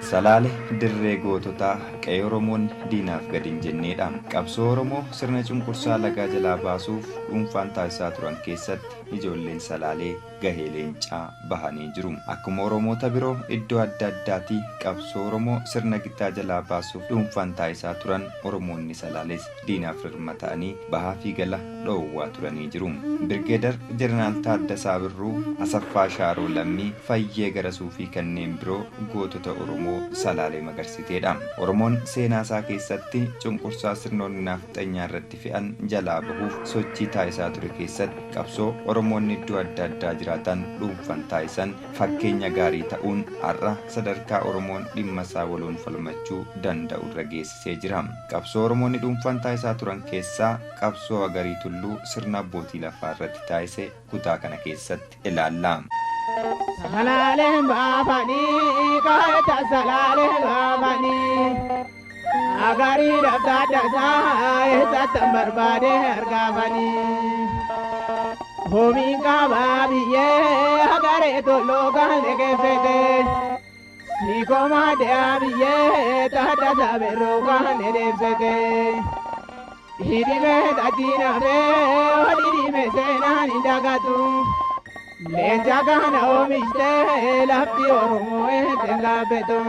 Salaale dirree goototaa qe'ee Oromoon diinaaf gad hin jenneedha. Qabsoo Oromoo sirna cunqursaa lagaa jalaa baasuuf dhuunfaan taasisaa turan keessatti ijoolleen Salaalee gahee leencaa bahanii jiru. Akkuma Oromoota biroo iddoo adda addaatii qabsoo Oromoo sirna gitaa jalaa baasuuf dhuunfaan taasisaa turan Oromoonni Salaales diinaaf rirma ta'anii bahaa fi gala dhoowwaa turanii jiru. Birgeedar Jeneraal Taaddasaa Birruu, Asaffaa Shaaroo Lammii, Fayyee Garasuu fi kanneen biroo gootota Oromoo Salaalee magarsiteedha. Oromoon seenaa isaa keessatti cunqursaa sirnoonni naafxanyaa irratti fe'an jalaa bahuuf sochii taasisaa ture keessatti qabsoo Oromoonni iddoo adda addaa jiraatan dhuunfan taasisan fakkeenya gaarii ta'uun har'a sadarkaa Oromoon dhimma isaa waloon falmachuu danda'u irra geessisee jira. Qabsoo Oromoonni dhuunfan taasisaa turan keessaa qabsoo Agarii Tulluu sirna abbootii lafaa irratti taasise kutaa kana keessatti ilaalla. Salaaleen baafanii kaayota salaaleen baafanii agarii dhabdaadhasaa eessatti barbaade argaafanii. Homiin qabaa biyyee agaree tolloo kan liqeeffete siikoo de'aa biyyee taaddasaa birruu kan dheebsete. Hidhimee xajiinafee odhidhime seenaan hin dagatu. Leenca kana oomishtee lafti Oromoo eetten gaabbetu.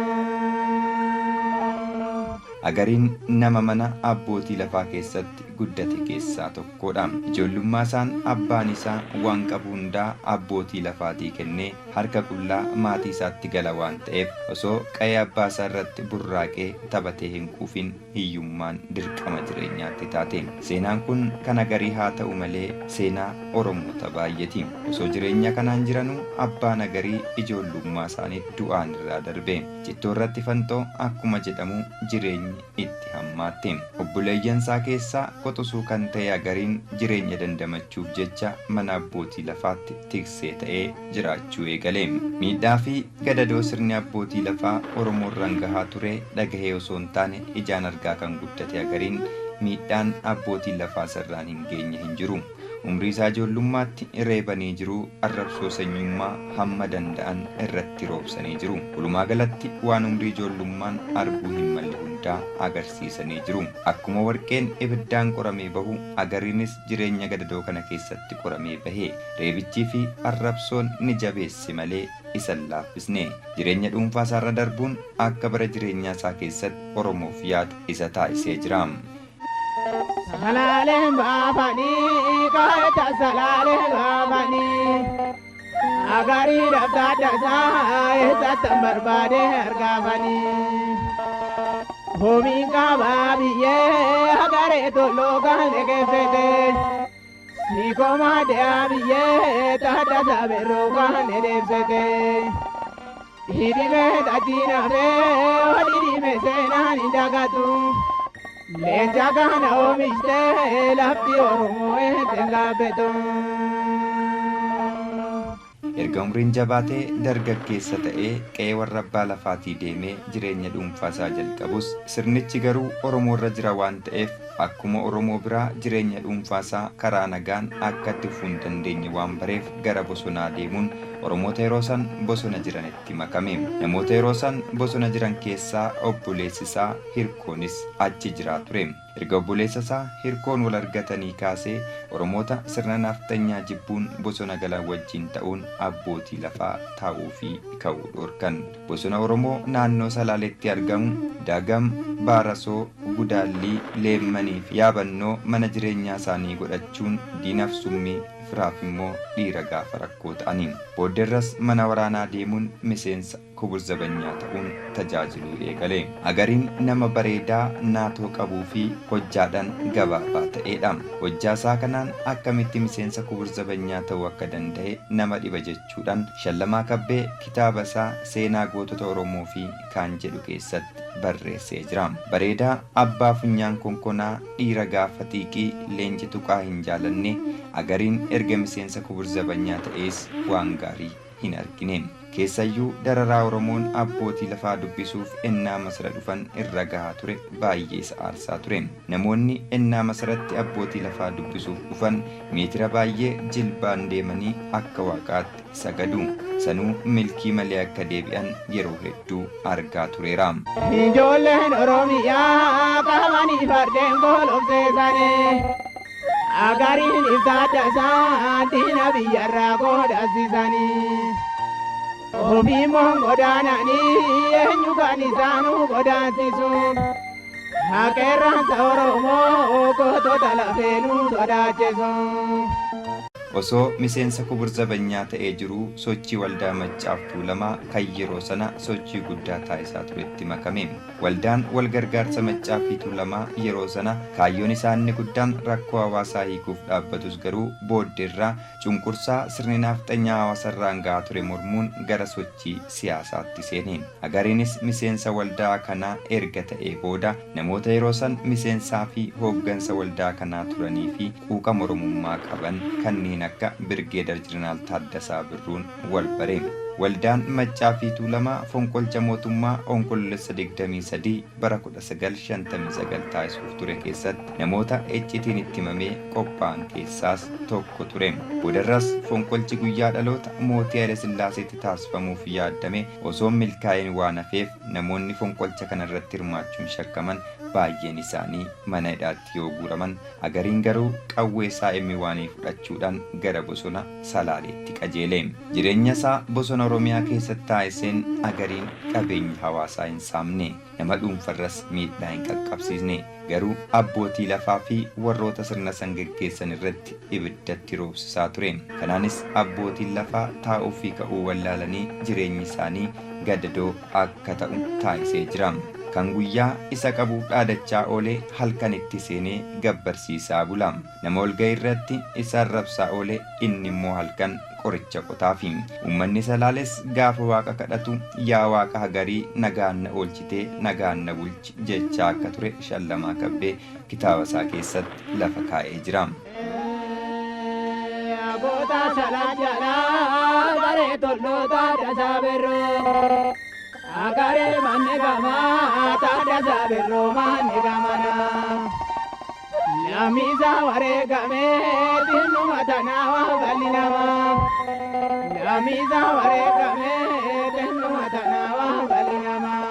Agariin nama mana abbootii lafaa keessatti guddate keessaa tokkodha. Ijoollummaa isaan abbaan isaa waan qabu hundaa abbootii lafaatii kennee harka qullaa maatii isaatti gala waan ta'eef osoo qa'ee abbaa isaa irratti burraaqee taphatee hin quufin hiyyummaan dirqama jireenyaatti taate. Seenaan kun kan Agarii haa ta'u malee seenaa Oromoota baay'eeti. Osoo jireenya kanaan jiranuu abbaan Agarii ijoollummaa isaanii du'aan irraa darbe. Cittoo irratti fanxoo akkuma jedhamu jireenyi itti hammaatte. Obboleeyyan isaa keessaa qoxosuu kan ta'e Agariin jireenya dandamachuuf jecha mana abbootii lafaatti tiksee ta'ee jiraachuu eegale. Miidhaa fi gadadoo sirni abbootii lafaa Oromoo irraan gahaa ture dhagahee osoo hin taane ijaan argaa kan guddate Agariin miidhaan abbootiin lafaa sirraan hin geenye hin jiru. Umrii isaa ijoollummaatti reebanii jiru, arrabsoo sanyummaa hamma danda'an irratti roobsanii jiru. Walumaa galatti waan umrii ijoollummaan arguu hin malle hundaa agarsiisanii jiru. Akkuma warqeen ibiddaan qoramee bahu Agariinis jireenya gadadoo kana keessatti qoramee bahe. Reebichii fi arrabsoon ni jabeesse malee isa hin laaffisne. Jireenya dhuunfaa isaarra darbuun akka bara jireenyaa isaa keessatti Oromoof yaadu isa taasisee jira. Salaaleen baafanii kaayota salaaleen baafanii agarii dhabdaadhasaa eessatti barbaade argaafanii. Homiin qabaa biyyee agaree tolloo kan liqeeffete siikoo de'aa biyyee taaddasaa birruu kan dheebsete. Hidhimee xajiinafee odhidhime seenaan hin dagatu. Leenca kana oomishtee lafti Oromoo eetten gaabbetu. Erga umriin jabaatee dargaggeessa ta'ee qe'ee warra abbaa lafaatii deemee jireenya dhuunfaa isaa jalqabus sirnichi garuu Oromoo irra jira waan ta'eef akkuma Oromoo biraa jireenya dhuunfaa isaa karaa nagaan akka itti fufuu hin dandeenye waan bareef gara bosonaa deemuun Oromoota yeroo san bosona jiranitti makame. Namoota yeroo san bosona jiran keessaa obboleessi isaa Hirkoonis achi jiraa ture. Erga obboleessa isaa Hirkoon wal argatanii kaasee Oromoota sirna naafxanyaa jibbuun bosona galan wajjin ta'uun abbootii lafaa taa'uu fi ka'uu dhorkan. Bosona Oromoo naannoo Salaaletti argamu Daagam, Baarasoo, Gudaallii, Leemmanii fi Yaabannoo mana jireenyaa isaanii godhachuun diinaaf summii, firaaf immoo dhiira gaafa rakkoo ta'ani. Booddeerras mana waraanaa deemuun miseensa Kubur Zabanyaa ta'uun tajaajiluu eegale. Agariin nama bareedaa, naatoo qabuu fi hojjaadhaan gabaabaa ta'eedha. Hojjaa isaa kanaan akkamitti miseensa Kubur Zabanyaa ta'uu akka danda'e nama dhiba jechuudhaan Shallamaa Kabbee kitaaba isaa Seenaa Gootota Oromoo fi Kaan jedhu keessatti barreessee jira. Bareedaa, abbaa funyaan konkonaa, dhiira gaafa xiiqii leenci tuqaa hin jaalanne, Agariin erga miseensa Kubur Zabanyaa ta'ees waan gaarii hin argine. Keessayyuu dararaa Oromoon abbootii lafaa dubbisuuf ennaa Masara dhufan irra gahaa ture baay'ee isa aarsaa ture. Namoonni ennaa Masaratti abbootii lafaa dubbisuuf dhufan meetira baay'ee jilbaan deemanii akka waaqaatti sagadu. Sanuu milkii malee akka deebi'an yeroo hedduu argaa tureera. Ijoolleen Oromiyaa qabanii fardeen golobseessanii. Agariin ibsaadda diina biyyarraa godhasisanii. Ofii godaananii eenyu kan isaanuu godaansisu. Haqeerransa Oromoo gootota lafeenuu sodaachisu. Osoo miseensa Kubur Zabanyaa ta'ee jiruu sochii waldaa Maccaaf Tuulamaa kan yeroo sana sochii guddaa taasisaa turetti makame. Waldaan wal gargaarsa Maccaa fi Tuulamaa yeroo sana kaayyoon isaa inni guddaan rakkoo hawaasaa hiikuuf dhaabbatus garuu booddeerraa cunqursaa sirni naafxanyaa hawaasarraan gahaa ture mormuun gara sochii siyaasaatti seene. Agariinis miseensa waldaa kanaa erga ta'ee booda namoota yeroo san miseensaa fi hooggansa waldaa kanaa turanii fi quuqama Oromummaa qaban kanneen akka Birgeedar Jeneraal Taaddasaa Birruun wal bare. Waldaan Maccaa fi Tuulamaa fonqolcha mootummaa Onkoloolessa 23 bara 1959 taasisuuf ture keessatti namoota iccitiin itti himamee qophaa'an keessaas tokko ture. Boodarras fonqolchi guyyaa dhaloota mootii Haayile Sillaaseetti taasifamuuf yaadame osoo milkaa'in waan hafeef namoonni fonqolcha kanarratti hirmaachuun shakkaman baay'een isaanii mana hidhaatti yoo guuraman, Agariin garuu qawwee isaa M1 fudhachuudhaan gara bosona Salaaleetti qajeele. Jireenya isaa bosona Oromiyaa keessatti taasiseen Agariin qabeenya hawaasaa hin saamne, nama dhuunfarras miidhaa hin qaqqabsiisne. Garuu abbootii lafaa fi warroota sirna san geggeessan irratti ibiddatti roobsisaa ture. Kanaanis abbootiin lafaa taa'uu fi ka'uu wallaalanii jireenyi isaanii gadadoo akka ta'u taasisee jira. Kan guyyaa isa qabuuf dhaadachaa oolee halkan itti seenee gabbarsiisaa bula. Nama walga'ii irratti isa arrabsaa oolee inni immoo halkan qoricha qotaafi. Uummanni Salaales gaafa waaqa kadhatu yaa waaqa Hagarii nagaan na oolchitee nagaan na bulchi jechaa akka ture Shallamaa Kabbee kitaaba isaa keessatti lafa kaa'ee jira. Goota salaan jalaa garee tolloota dasaa birroo. Agaree manni gamaa taaddasaa birroo manni gamanaa. Lammiisaa wareegamee xinnuma tanaa waa bal'i namaa. Lammiisaa wareegamee xinnuma tanaa waa bal'i namaa.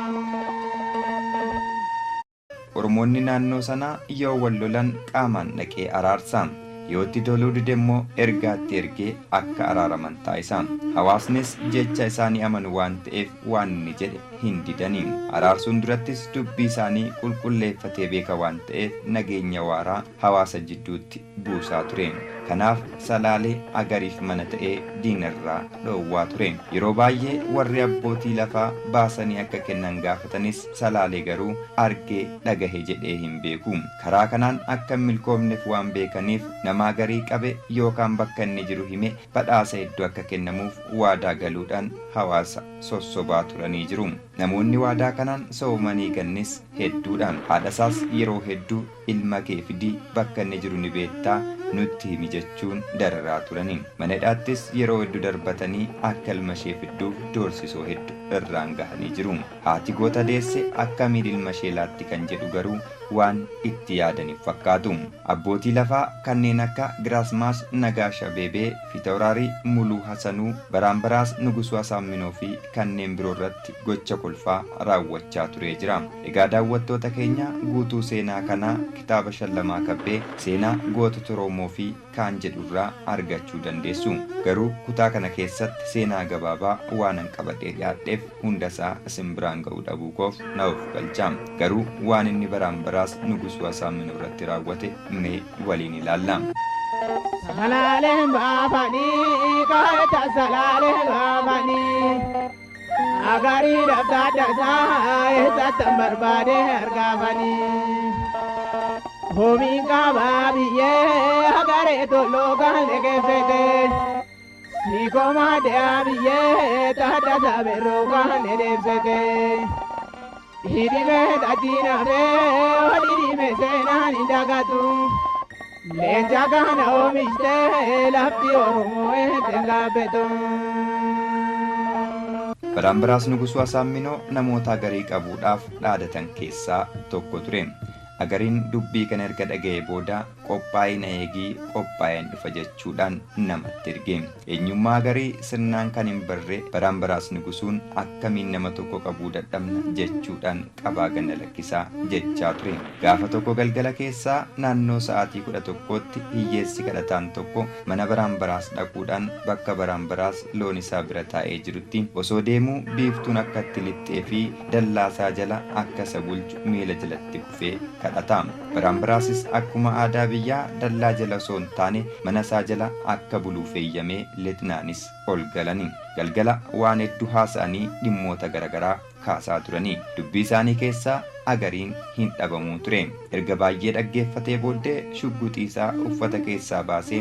Oromoonni naannoo sanaa yoo wal lolan qaamaan dhaqee araarsa. Yoo itti toluu dide immoo ergaatti ergee akka araaraman taasisa. Hawaasnis jecha isaanii amanu waan ta'eef waan inni jedhe hin didani. Araarsuun durattis dubbii isaanii qulqulleeffatee beeka waan ta'eef nageenya waaraa hawaasa jidduutti buusaa ture. Kanaaf Salaalee Agariif mana ta'ee diinarraa dhoowwaa ture. Yeroo baay'ee warri abbootii lafaa baasanii akka kennan gaafatanis Salaalee garuu argee dhagahe jedhee hin beeku. Karaa kanaan akka hin milkoofneef waan beekaniif nama Agarii qabe yookaan bakka inni jiru hime badhaasa hedduu akka kennamuuf waadaa galuudhaan hawaasa sossobaa turanii jiru. Namoonni waadaa kanaan sobamanii gannis hedduudha. Haadhasaas yeroo hedduu ilma kee fidii bakka inni jiru ni beektaa nutti himi jechuun dararaa turani. Mana hidhaattis yeroo hedduu darbatanii akka ilma ishee fidduuf doorsisoo hedduu irraan gahanii jiru. Haati goota deesse akkamiin ilma ishee laatti kan jedhu garuu waan itti yaadaniif fakkaatu. Abbootii lafaa kanneen akka Giraasmaas Nagaash Abeebee, Fiitawuraarii Muluu Hasanuu, Baraambaraas Nugusuu Asaamminoo fi kanneen biroo irratti gocha kolfaa raawwachaa turee jira. Egaa daawwattoota keenya guutuu seenaa kanaa kitaaba Shallamaa Kabbee seenaa gootota Oromoo fi kaan jedhurraa argachuu dandeessu. Garuu kutaa kana keessatti seenaa gabaabaa waanan qabadhee dhiyaadheef hundasaa isin biraan ga'uu dhabuu koof na of galcha. Garuu waan inni Baraambaraas Nugusuu Asaamminoo irratti raawwate mee waliin ilaalla. Salaaleen baafanii kaayeta salaaleen baafanii. Agarii dhabdaaddasaa eessatti barbaade argaafanii. Homiin qabaa biyyee agaree tolloo kan liqeeffete. Siikoo de'aa biyyee taaddasaa birroo kan liqeeffete. Hidhimee xajiinafee olii seenaan hin dagatu. Leenca kana oomishtee lafti Oromoo eetten gaabbetu. Baraambaraas Nugusuu Asaamminoo namoota Agarii qabuudhaaf dhaadatan keessaa tokko ture. Agariin dubbii kana erga dhaga'ee booda qophaa'ii na eegii qophaa'een dhufa jechuudhaan namatti erge. Eenyummaa Agarii sirnaan kan hin barre Baraambaraas Nugusuun akkamiin nama tokko qabuu dadhabna jechuudhaan qabaa ganna lakkisaa jechaa ture. Gaafa tokko galgala keessaa naannoo sa'aatii 11tti hiyyeessi kadhataan tokko mana Baraambaraas dhaquudhaan bakka Baraambaraas loon isaa bira taa'ee jirutti osoo deemuu biiftuun akka itti lixxee fi dallaasaa jala akka isa bulchu miila jalatti kufee kadhata. Baraambaraasis akkuma aadaa biyyaa dallaa jala osoo hin taane mana isaa jala akka buluuf eeyyamee lixnaanis ol galani. Galgala waan hedduu haasa'anii dhimmoota garaagaraa kaasaa turani. Dubbii isaanii keessaa Agariin hin dhabamuu ture. Erga baay'ee dhaggeeffatee booddee shugguxii isaa uffata keessaa baasee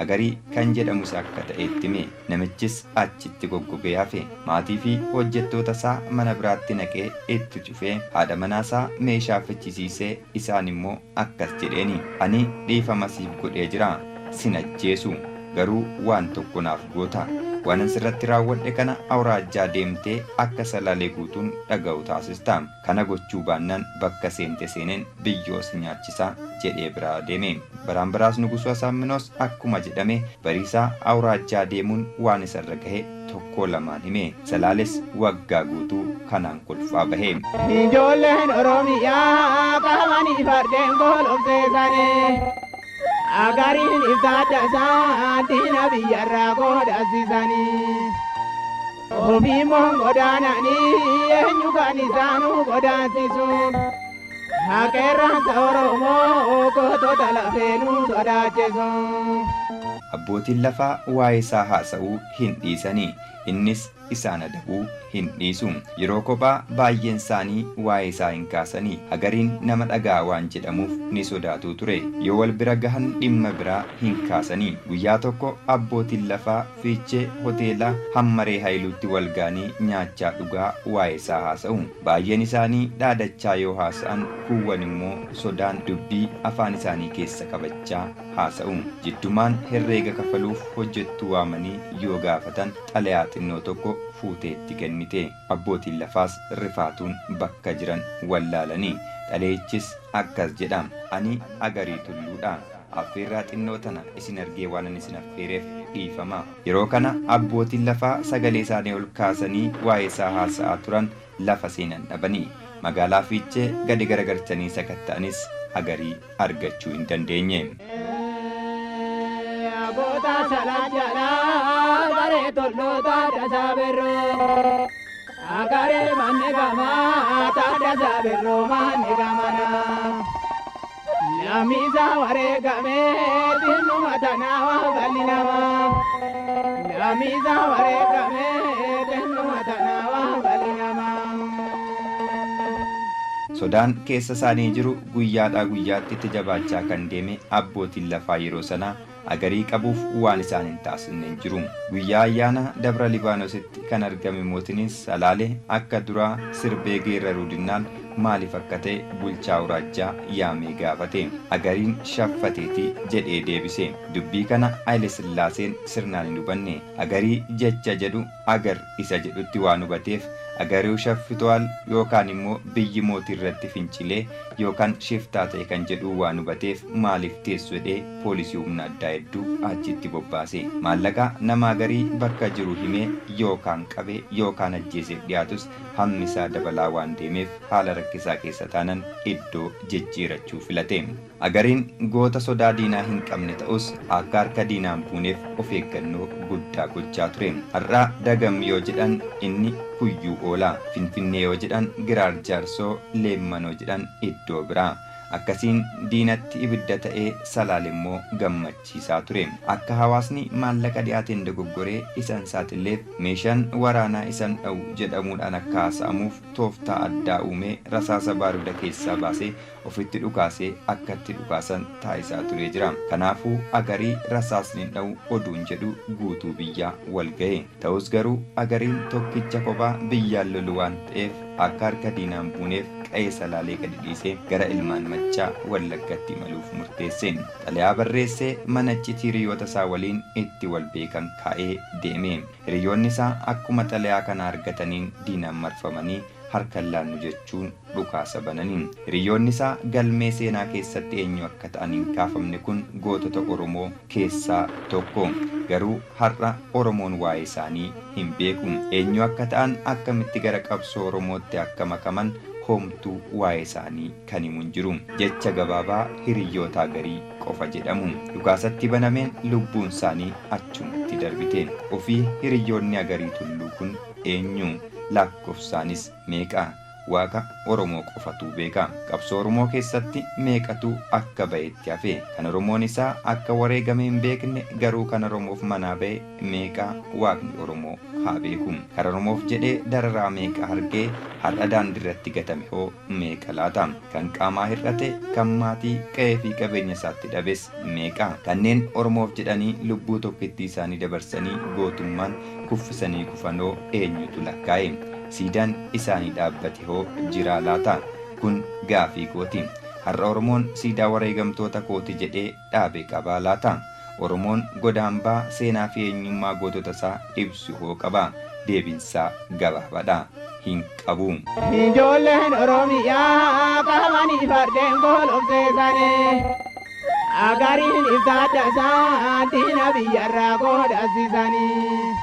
Agarii kan jedhamu isa akka ta'e itti hime. Namichis achitti goggogee hafe. Maatii fi hojjettoota isaa mana biraatti naqee itti cufee haadha manaa isaa meeshaa fichisiisee isaan immoo akkas jedheeni. Ani dhiifama siif godhee jira. Sin ajjeesu. Garuu waan tokko naaf goota. Waanan sirratti raawwadhe kana awuraajjaa deemtee akka Salaalee guutuun dhaga'u taasista. Kana gochuu baannaan bakka seente seeneen biyyoo si nyaachisa jedhee biraa deeme. Baraambaraas Nugusuu Asaamminoos akkuma jedhame bariisaa awuraajjaa deemuun waan isarra gahe tokkoo lamaan hime. Salaales waggaa guutuu kanaan kolfaa bahe. Ijoolleen Oromiyaa qabanii fardeen golobseessanii. Agariin ibsaadha isaa diina biyyarraa godaasisanii. Ofii immoo godaananii eenyu kan isaanuu godaansisu. Haqeerransa Oromoo gootota lafeenuu sodaachisu. Abbootiin lafaa waa'ee isaa haasa'uu hin dhiisani. Innis isaan adabuu hin dhiisu. Yeroo kophaa baay'een isaanii waa'ee isaa hin kaasani. Agariin nama dhaga'a waan jedhamuuf ni sodaatuu ture. Yoo wal bira gahan dhimma biraa hin kaasani. Guyyaa tokko abbootiin lafaa Fiichee hoteela Hammaree Hayiluutti wal ga'anii nyaachaa dhugaa waa'ee isaa haasa'u. Baay'een isaanii dhaadachaa yoo haasa'an kuuwwan immoo sodaan dubbii afaan isaanii keessa qabachaa haasa'u. Jiddumaan herreega kafaluuf hojjettuu waamanii yoo gaafatan xalayaa xinnoo tokko fuutee itti kennite. Abbootiin lafaas rifaatuun bakka jiran wallaalani. Xalayichis akkas jedha. Ani Agarii Tulluudha. Affeerraa xinnoo tana isin argee waanan isin affeereef dhiifama. Yeroo kana abbootiin lafaa sagalee isaanii ol kaasanii waa'ee isaa haasa'aa turan lafa seenan dhabani. Magaalaa Fiichee gadi garagalchanii sakatta'anis Agarii argachuu hin dandeenye. Goota salan jalaa garee tolloota dasaa birroo. Agaree manni gamaa taaddasaa birroo manni gamanaa. Lammiisaa wareegamee xinnuma tanaa waa galli namaa. Lammiisaa wareegamee xinnuma tanaa waa galli namaa. Sodaan keessa isaanii jiru guyyaadhaa guyyaatti itti jabaachaa kan deeme abbootiin lafaa yeroo sanaa Agarii qabuuf waan isaan hin taasisne hin jiru. Guyyaa ayyaana Dabra Libaanositti kan argame mootinis Salaale akka duraa sirbee geerraruu dinnaan maaliif akka ta'e bulchaa awuraajjaa yaamee gaafate. Agariin shaffateeti jedhee deebise. Dubbii kana Hayilesillaaseen sirnaan hin hubanne. Agarii jecha jedhu agar isa jedhutti waan hubateef Agariw shaffitowaal yookaan immoo biyyi mootii irratti fincilee yookaan shiftaa ta'e kan jedhuu waan hubateef maaliif teessu jedhee poolisii humna addaa hedduu achitti bobbaase. Maallaqa nama Agarii bakka jiru himee yookaan qabee yookaan ajjeeseef dhiyaatus hammi isaa dabalaa waan deemeef haala rakkisaa keessa taanan iddoo jijjiirachuu filate. Agariin goota sodaa diinaa hin qabne ta'us akka harka diinaa hin buuneef of eeggannoo guddaa gochaa ture. Har'a Dagam yoo jedhan inni Kuyyuu oola. Finfinnee yoo jedhan Giraar Jaarsoo, Leemmanoo jedhan iddoo biraa. Akkasiin diinatti ibidda ta'ee Salaale immoo gammachiisaa ture. Akka hawaasni maallaqa dhiyaateen dogoggoree isa hin saaxilleef meeshaan waraanaa isa hin dha'u jedhamuudhaan akka haasa'amuuf tooftaa addaa uumee rasaasa baaruda keessaa baasee ofitti dhukaasee akka itti dhukaasan taasisaa turee jira. Kanaafuu Agarii rasaasni hin dha'u oduun jedhu guutuu biyyaa wal gahe. Ta'us garuu Agariin tokkicha kophaa biyyaan lolu waan ta'eef Akka harka diinaa hin buuneef qa'ee Salaalee gadi dhiisee gara ilmaan Maccaa Wallaggatti imaluuf murteesse. Xalayaa barreessee mana iccitii hiriyoota isaa waliin itti wal beekan kaa'ee deeme. Hiriyoonni isaa akkuma xalayaa kana argataniin diinaan marfamanii harka hin laannu jechuun dhukaasa banani. Hiriyoonni isaa galmee seenaa keessatti eenyu akka ta'an hin kaafamne kun gootota Oromoo keessaa tokko. Garuu har'a Oromoon waa'ee isaanii hin beeku. Eenyu akka ta'an, akkamitti gara qabsoo Oromootti akka makaman homtuu waa'ee isaanii kan himu hin jiru. Jecha gabaabaa hiriyoota Agarii qofa jedhamu. Dhukaasatti banameen lubbuun isaanii achumatti darbite. Ofii hiriyoonni Agarii Tulluu kun eenyu? Lakkoofsaanis meeqa? Waaqa Oromoo qofatu beeka. Qabsoo Oromoo keessatti meeqatu akka ba'etti hafe? Kan Oromoon isaa akka wareegame hin beekne, garuu kan Oromoof manaa ba'e meeqa? Waaqni Oromoo haa beeku. Kan Oromoof jedhee dararaa meeqa argee har'a daandiirratti gatame hoo meeqa laata? Kan qaamaa hir'ate, kan maatii, qe'ee fi qabeenya isaatti dhabes meeqa? Kanneen Oromoof jedhanii lubbuu tokkittii isaanii dabarsanii gootummaan kuffisanii kufanoo eenyutu lakkaa'e? Siidaan isaanii dhaabbate hoo jiraa laata? Kun gaafii kooti. Har'a Oromoon siidaa wareegamtoota kooti jedhee dhaabe qabaa laata? Oromoon godaambaa seenaa fi eenyummaa gootota isaa ibsu hoo qabaa? Deebiinsaa gabaabaadha. Hin qabu. Ijoolleen Oromiyaa qabanii fardeen golobseessanii. Agariin ibsaadha isaa diina biyyarraa godhasiisanii.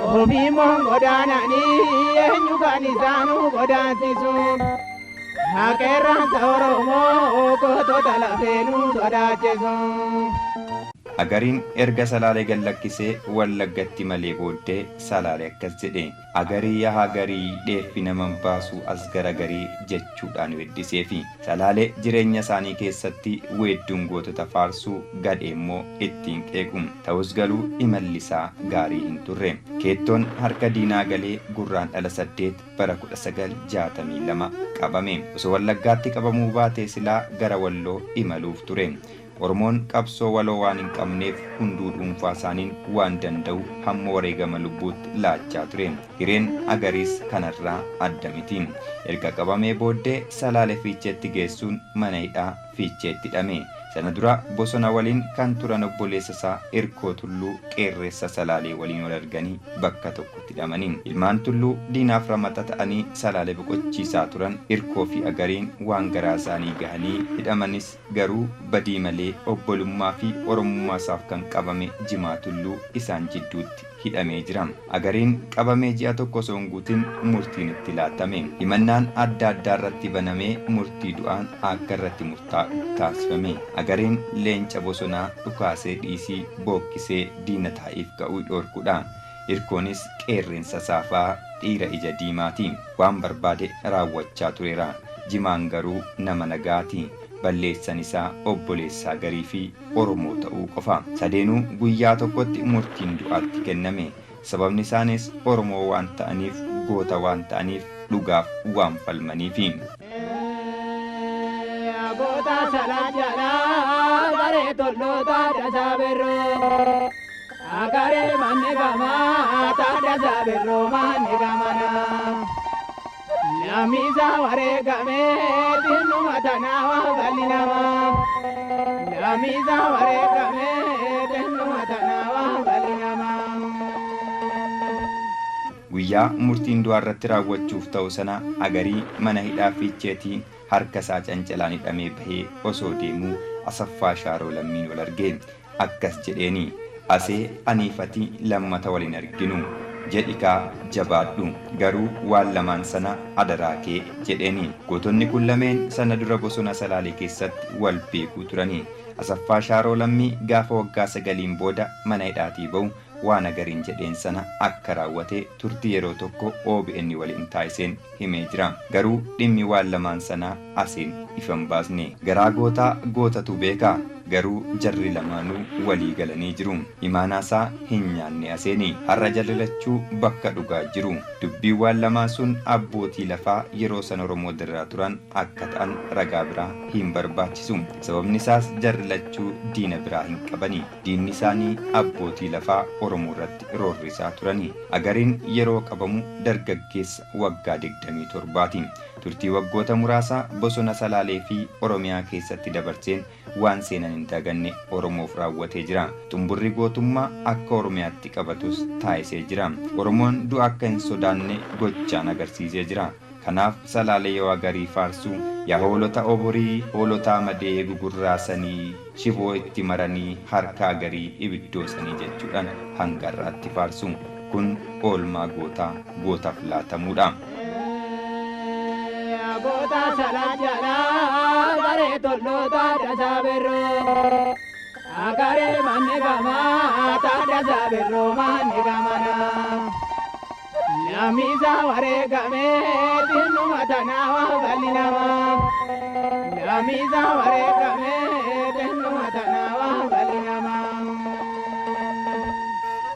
Ofii immoo godaananii eenyu kan isaanuu godaansisu. Haqeerransa Oromoo gootota lafeenuu sodaachisu. Agariin erga Salaalee gad lakkisee Wallaggatti malee booddee Salaalee akkas jedhe. Agarii yaa Agarii, dheeffi naman baasuu as garagarii jechuudhaan weeddiseefi. Salaalee jireenya isaanii keessatti weedduun gootota faarsuu, gadhee immoo ittiin qeequ. Ta'us garuu imalli isaa gaarii hin turre. Keettoon harka diinaa galee Gurraandhala 8 bara 1962 qabame. Osoo Wallaggaatti qabamuu baatee silaa gara Walloo imaluuf ture. Oromoon qabsoo waloo waan hin qabneef hunduu dhuunfaa isaaniin waan danda'u hamma wareegama lubbuutti laachaa ture. Hireen Agariis kanarraa adda miti. Erga qabamee booddee Salaale Fiicheetti geessuun mana hidhaa Fiicheetti hidhame. Sana dura bosona waliin kan turan obboleessa isaa Irkoo Tulluu qeerreessa Salaalee waliin wal arganii bakka tokkotti hidhamani. Ilmaan Tulluu diinaaf ramaxa ta'anii Salaalee boqochiisaa turan Irkoo fi Agariin waan garaa isaanii gahanii hidhamanis, garuu badii malee obbolummaa fi Oromummaa isaaf kan qabame Jimaa Tulluu isaan jidduutti hidhamee jira. Agariin qabamee ji'a tokko osoo hin guutin murtiin itti laatame. Himannaan adda addaa irratti banamee murtii du'aan akka irratti murtaa'u taasifame. Agariin leenca bosonaa dhukaasee dhiisii bookkisee diina taa'iif ga'uu dhorkudha. Irkoonis qeerrensa saafaa dhiira ija diimaati. Waan barbaade raawwachaa tureera. Jimaan garuu nama nagaati. Balleessan isaa obboleessaa Agarii fi Oromoo ta'uu qofa. Sadeenuu guyyaa tokkotti murtiin du'aatti kenname. Sababni isaanis Oromoo waan ta'aniif, goota waan ta'aniif, dhugaaf waan falmaniifi. Goota salaan jalaa garee tolloota dasaa birroo. Agaree manni gamaa taaddasaa birroo manni gamanaa. Lammiisa wareegamee xinnuma tanaa waa balli namaa. Lammiisa wareegamee xinnuma tanaa waa balli namaa. Guyyaa murtiin du'aa irratti raawwachuuf ta'u sana Agarii mana hidhaa Fiicheetii harka isaa cancalaan hidhamee bahee osoo deemuu Asaffaa Shaaroo Lammiin wal arge. Akkas jedheeni: Asee, aniifati lammata waliin arginu. Jedhikaa jabaadhu, garuu waan lamaan sana adaraa kee jedheeni. Gootonni kun lameen sana dura bosona Salaalee keessatti wal beekuu turani. Asaffaa Shaaroo Lammii gaafa waggaa 9n booda mana hidhaatii ba'u waan Agariin jedheen sana akka raawwate turtii yeroo tokko OBN waliin taasiseen himee jira. Garuu dhimmi waan lamaan sanaa Aseen ifa hin baasne. Garaa gootaa gootatu beeka. Garuu jarri lamaanuu walii galanii jiru. Imaanaasaa hin nyaanne aseeni. Har'a jarri lachuu bakka dhugaa jiru. Dubbiin waan lamaa sun abbootii lafaa yeroo san Oromoo diriiraa turan akka ta'an ragaa biraa hin barbaachisu. Sababni isaas jarri lachuu diina biraa hin qabani. Diinni isaanii abbootii lafaa Oromoo irratti roorrisaa turani. Agariin yeroo qabamu dargaggeessa waggaa 27ti. Turtii waggoota muraasaa bosona Salaalee fi Oromiyaa keessatti dabarseen waan seenan hin daganne Oromoof raawwatee jira. Xumburri gootummaa akka Oromiyaatti qabatus taasisee jira. Oromoon du'a akka hin sodaanne gochaan agarsiisee jira. Kanaaf Salaalee yoo Agarii faarsuu, yaa hoolota oborii, hoolota amadee gugurraasanii, shiboo itti maranii, harka Agarii ibiddoosanii jechuudhaan hanga har'aatti faarsu. Kun oolmaa gootaa gootaaf laatamuudha. Goota salaan jalaa garee tolloota dasaa birroo. Agaree manni gamaa taaddasaa birroo manni gamanaa. Namisa wareegamee xinnuma tanaa waa bal'i namaa. Namisa wareegamee xinnuma tanaa waa bal'i namaa.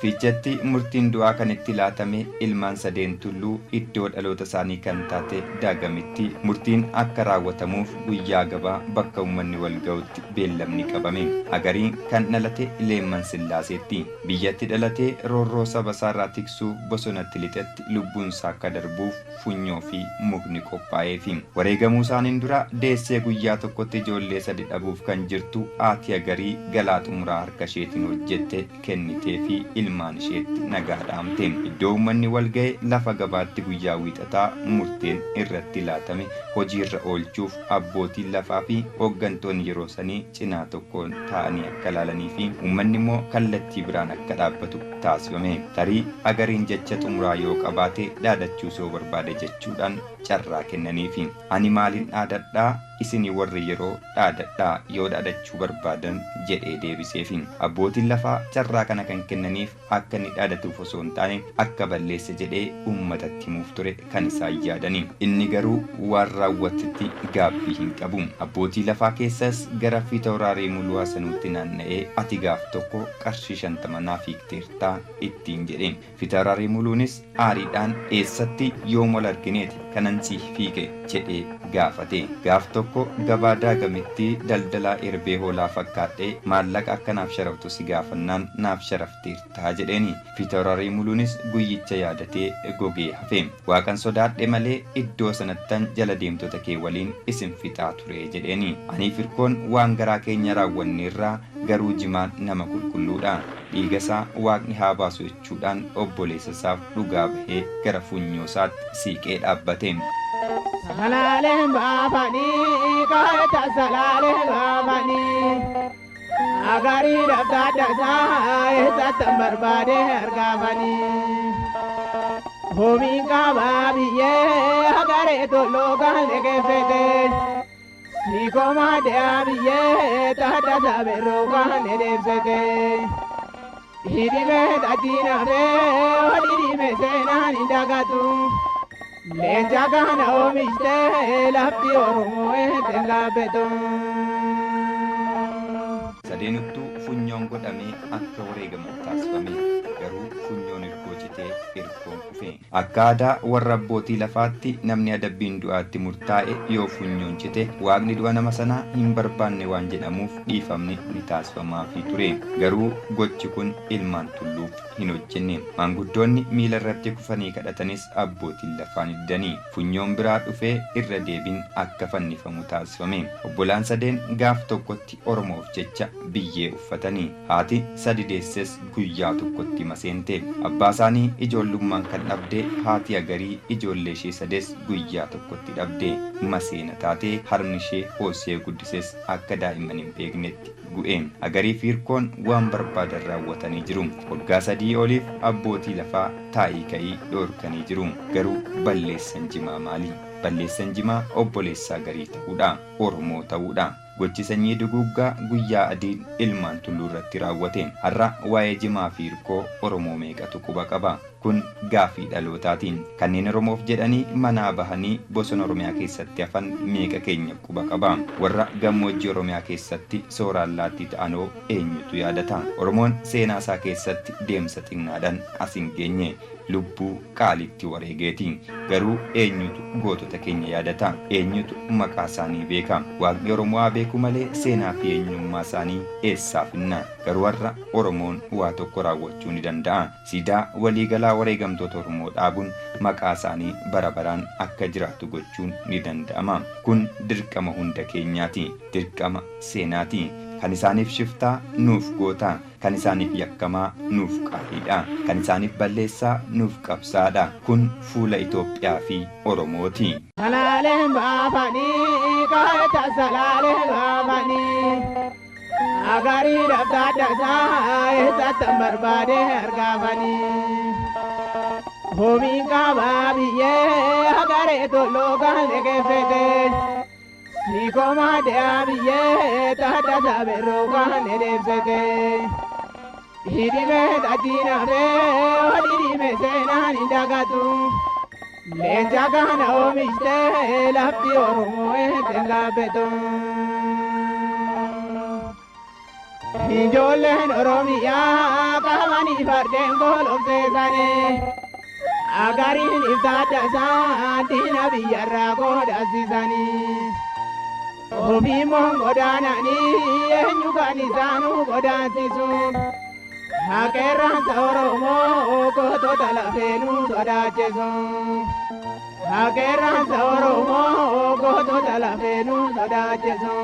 Fiicheetti murtiin du'aa kan itti laatame ilmaan sadeen Tulluu iddoo dhaloota isaanii kan taate Daagamitti murtiin akka raawwatamuuf guyyaa gabaa bakka uummanni wal ga'utti beellamni qabame. Agariin kan dhalate Leemman Sillaaseetti. Biyyatti dhalatee roorroo saba isaarraa tiksuuf bosonatti lixetti lubbuun isaa akka darbuuf funyoo fi mukni qophaa'eefi. Wareegamuu isaaniin dura deessee guyyaa tokkotti ijoollee sadi dhabuuf kan jirtu haati Agarii galaa xumuraa harka isheetiin hojjette kennitee fi ilmaan isheetti nagaa dhaamte. Iddoo uummanni wal ga'e lafa gabaatti guyyaa wiixataa murteen irratti laatame hojiirra oolchuuf abbootiin lafaa fi hooggantoonni yeroo sanii cinaa tokkoon taa'anii akka ilaalanii fi uummanni immoo kallattii biraan akka dhaabbatu taasifame. Tarii Agariin jecha xumuraa yoo qabaate dhaadachuu yoo barbaade jechuudhaan carraa kennaniifi. Ani maaliin dhaadadhaa, isinii warri yeroo dhaadadhaa yoo dhaadachuu barbaadan jedhee deebiseefi. Abbootiin lafaa carraa kana kan kennaniif akka inni dhaadatuuf osoo hin taane akka balleesse jedhee uummatatti himuuf ture kan isaan yaadani. Inni garuu waan raawwatetti gaabbii hin qabu. Abbootii lafaa keessas gara Fiitawraarii Muluu Hasanuutti naanna'ee ati gaaf tokko qarshii 50 naaf hiikteertaa ittiin jedhe. Fiitawraarii Muluunis aariidhaan eessatti yoom wal argineeti kanan si fiige jedhee gaafate. Gaaf tokko gabaa Daagamitti daldalaa erbee hoolaa fakkaadhee maallaqa akka naaf sharaftu si gaafannaan naaf sharafteertaa jedheeni. Fiitawraarii Muluunis guyyicha yaadatee gogee hafe. Waaqan sodaadhe malee iddoo sanattan jala deemtota kee waliin isin fixaa ture jedheeni. Anii firkoon waan garaa keenya raawwanneerraa garuu Jimaan nama qulqulluudha. Dhiiga isaa waaqni haa baasu jechuudhaan obboleessa isaaf dhugaa bahee gara funyoo isaatti siiqee dhaabbate. Salaaleen baafanii kaayeta salaaleen baafanii agarii dhabdaaddasaa eessattan barbaade argaafanii. Homiin qabaa biyyee agaree tolloo kan liqeeffete siikoo de'aa biyyee taaddasaa birroo kan dheebsete. Hidhimee xajiinamee hidhimee seenaan hin dagatu. Leenca kana oomishtee lafti Oromoo eetten gaabbetu. Sadeenuttuu funyoon godhamee akka wareegaman taasifame. Garuu funyoon irkoo citee irkoon kufe. Akka aadaa warra abbootii lafaatti namni adabbiin du'aatti murtaa'e yoo funyoon cite waaqni du'a nama sanaa hin barbaanne waan jedhamuuf dhiifamni ni taasifamaafii ture. Garuu gochi kun ilmaan Tulluuf hin hojjenne. Maanguddoonni miila irratti kufanii kadhatanis abbootiin lafaa ni didanii. Funyoon biraa dhufee irra deebiin akka fannifamu taasifame. Obbolaan sadeen gaaf tokkotti Oromoof jecha biyyee uffatanii. Haati sadi deesses guyyaa tokkotti maseente. Abbaa isaanii ijoollummaan kan dhabde haati Agarii ijoollee ishee sades guyyaa tokkotti dhabde. Maseena taatee harmi ishee hoosee guddises akka daa'imman hin beeknetti gu'e. Agarii fi Hirkoon waan barbaadan raawwatanii jiru. Waggaa 3 oliif abbootii lafaa taa'ii ka'ii dhoorkanii jiru. Garuu balleessan Jimaa maali? Balleessan Jimaa obboleessa Agarii ta'uudha. Oromoo ta'uudha. Gochi sanyii duguuggaa guyyaa adiin ilmaan Tulluu irratti raawwate. Har'a waa'ee Jimaa fi Hirkoo Oromoo meeqatu quba qaba? Kun gaafii dhalootaati. Kanneen Oromoof jedhanii manaa bahanii bosona Oromiyaa keessatti hafan meeqa keenya quba qaba? Warra gammoojjii Oromiyaa keessatti sooraan laattii ta'anoo eenyutu yaadata? Oromoon seenaa isaa keessatti deemsa xinnaadhaan as hin geenye. Lubbuu qaalitti wareegeeti. Garuu eenyutu gootota keenya yaadata? Eenyutu maqaa isaanii beeka? Waaqni Oromoo haa beeku malee seenaa fi eenyummaa isaanii eessaa finna? Garuu har'a Oromoon waa tokko raawwachuu ni danda'a. Siidaa waliigalaa wareegamtoota Oromoo dhaabuun maqaa isaanii bara baraan akka jiraatu gochuun ni danda'ama. Kun dirqama hunda keenyaati. Dirqama seenaati. Kan isaaniif shiftaa nuuf goota. Kan isaaniif yakkamaa nuuf qaaliidha. Kan isaaniif balleessaa nuuf qabsaadha. Kun fuula Itoophiyaa fi Oromooti. Salaaleen baafanii kaayeta salaaleen baafanii agarii dhabdaadhasaa eessattan barbaade argaafanii homiin qabaa biyyee agaree tolloo kan legeeffete siikomaa de'aa biyyee taaddasaa berroo kan edeebsete hidhimee xajjiinafee hodhidhime seenaan hin dagatu. Leenca kana oomishtee lafti Oromoo eetten gaabbetu. Ijoolleen Oromiyaa qabanii fardeen golobseessanii agariin ibsaaddasaa diina biyyarraa godhasiisanii. Ofiimmoo godaananii eenyu kan isaanuu godaansisu. Haqeerransa Oromoo gootota lafeenuu sodaachisu. Haqeerransa Oromoo gootota lafeenuu sodaachisu.